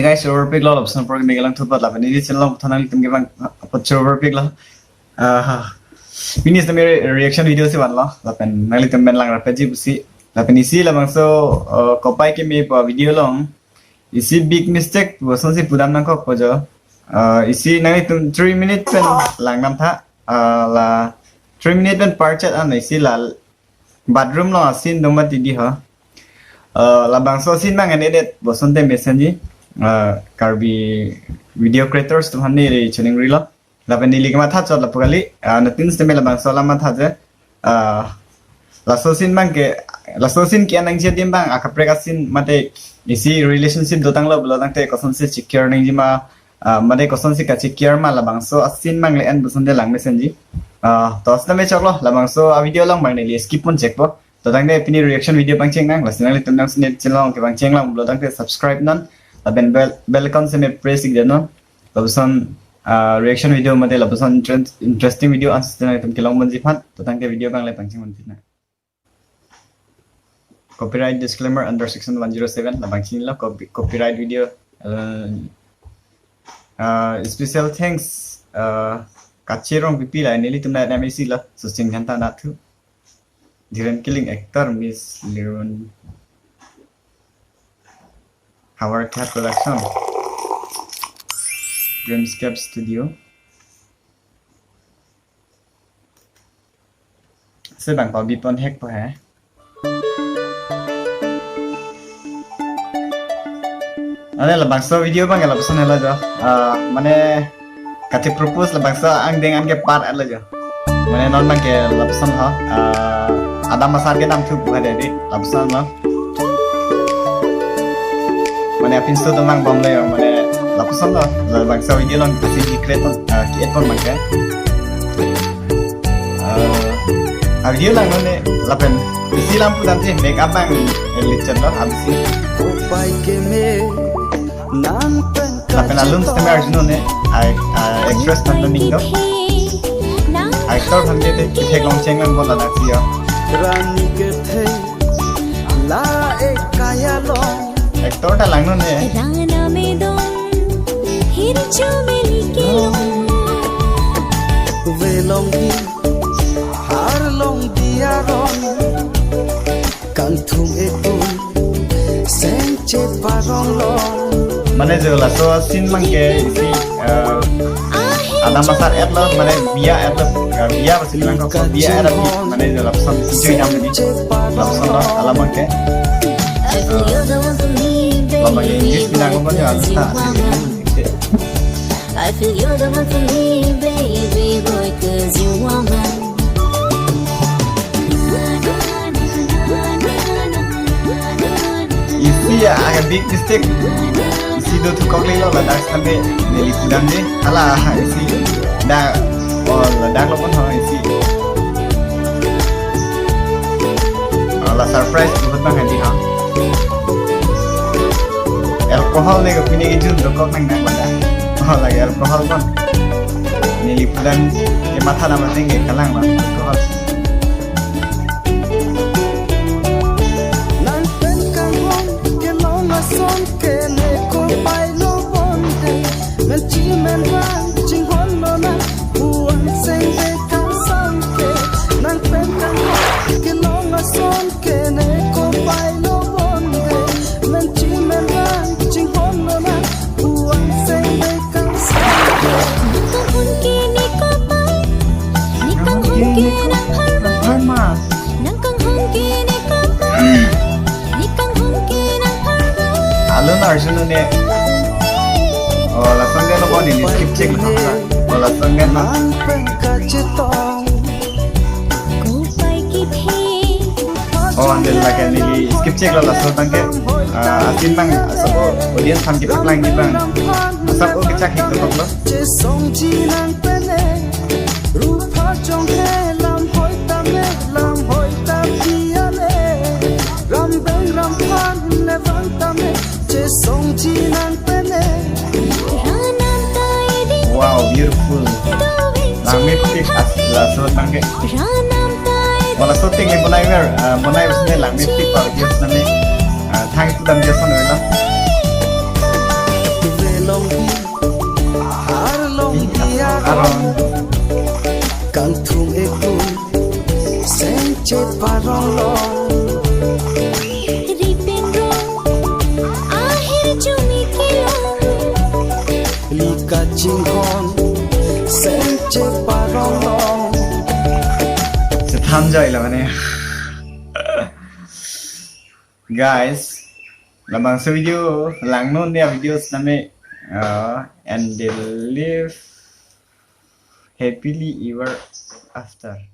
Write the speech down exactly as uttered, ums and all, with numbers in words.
Guys, choro-verpiklo, lapuson apor kimi kelang thupat lapen neli channel along puthot nanglitum kevang apot choro-verpiklo. Ah, pini sitame reaction video si vanlo lapen nanglitum pen langrapji pusi. Lapen isi labangso, uh, kopai keme pu video along isi big mistake puson si pudam nangkokpo jo. Uh, isi nanglitum three minute pen langdamtha, uh, la three minute pen parchet an isi la bathroom along a-scene do mati di ho. Uh, labangso a-scene abang en-edit puson te mesenji. Uh, Karbi video creators atum aphan neli choningrilo. Lapen neli kematha chot lapu kali, uh, nangtum sitame labangso alam matha je. Uh, laso a-scene abang ke, laso a-scene ke-en nangji adim abang akaprek a-scene mate isi relationship dotanglo pulo tangte kosonsi secure nangjima, uh, mate kosonsi ka-secure ma labangso a-scene abang le-en puson te langmesenji. Uh, to sitame choklo, labangso a-video along abang neli skip pon chekpo. To tangte pini reaction video pangcheng nang, lasi nanglitum nangsi neli channel along kevangcheng lang pulo tangte subscribe non, lapen bell, bell icon sitame press ik non. Lapuson, ah, reaction video mate lapuson interest-, interesting video an sitame nanglitum kelong ponji aphan. To tangte video abang le pangcheng ponji nang. Copyright disclaimer under section one zero seven, labang chinilo copy-, copyright video. Uh, uh, special thanks, uh, Kache Rongpipi la nelitum la M A C lo, Susing Janta Nathu. Dhiren Killing actor Miss Lirun. Howard Cat Production. Dreamscape Studio. Sedang pa bipon hack pa hai. Ane labangso video abang lapuson helo jo. Ah, mane kati propose labangso angdeng an ke part alo jo. Mane non abang ke lapuson ho. Ah, Adam Asar ke nam thup buka dei lapuson lo. Mane apinso domang bom le yo, mane lapuson lo. Labangso video along a-scene create pon, ah, create pon abang ke. Ah, a-video langnon ne lapen isi lam pudam si make up abang lichet lo habisi. Kopai keme nang pen lapen alun sitame arjunon ne, ai, ah, actress aphan ning do. Actor aphan ke te kethek long cheng lang bol ladak si yo. Rani kethe la ek kaya long. Actor ta langnon ne. Rana me dong, hirju me like long. Velong di, har long di arong. Kangthum ekun sengche parong long. Mane jo laso scene abang ke isi, eh, Adam Asar et lo, mane biya et lo, eh, biya pasi lang ko biya et lo, mane jo lapuson si jui dam ni. Lapuson lo, alam abang ke. Eh, alam abang ke English bilang ko jo alam ta. I feel you're the one for me, baby boy, 'cause you are mine. Isi ya, agak big mistake. Isi do thukok lelo ladak sampai neli pudam dei. Hala, isi da, oh, ladak lo pon ho isi. Oh, la surprise buat abang hadi ha. Alcohol ne kapine kejun dokok nang nang pada. Oh, lagi alcohol pon. Neli pudam ke matha nama tinggi kalang ma alcohol. Nang pen kanghon kelong ason ke ne kopai lo bonde. Menchi menrang chinghon lo na puang seng de kangsam ke. Nang pen kanghon kelong ason ke ne kopai lo bonde. Menchi menrang chinghon lo na puang seng de kangsam ke. Nang kanghon ke ne kopai, ne kanghon ke nang pharma. Pharma. Nang kanghon ke ne kopai, ne kanghon ke nang pharma. Alun arjunon ne. Oh, lason ke lo pon neli skip chek lo. Oh, lason ke lo. Nang pen kachetong. Kopai kethe. Oh, andel lake neli skip chek lo laso abang ke. Ah, a-scene abang, asap audience aphan kepaklang abang. Asap o kechak hik dokok lo. Chesongji nang pen e, rupa jong he lam hoi tame, lam hoi ta pian e. Ram beng ram phan le vang tame, chesongji nang pen e. Ranam ta edi. Wow, beautiful. Langmepik as laso abang ke. Ranam ta edi. Wala shooting ni bonai ver, ah, bonai ver sini langmepik pa video sini. Ah, thank you dan dia sana vela. Longbi, Arlongbi aron, kangthum ekun seng cheparong long. Ripeng rong ahir chumi kelong. Li kachinghon seng cheparong long. Chethan joilo mane. Guys, labangso video langnon dia video sitame, uh, and they live happily ever after.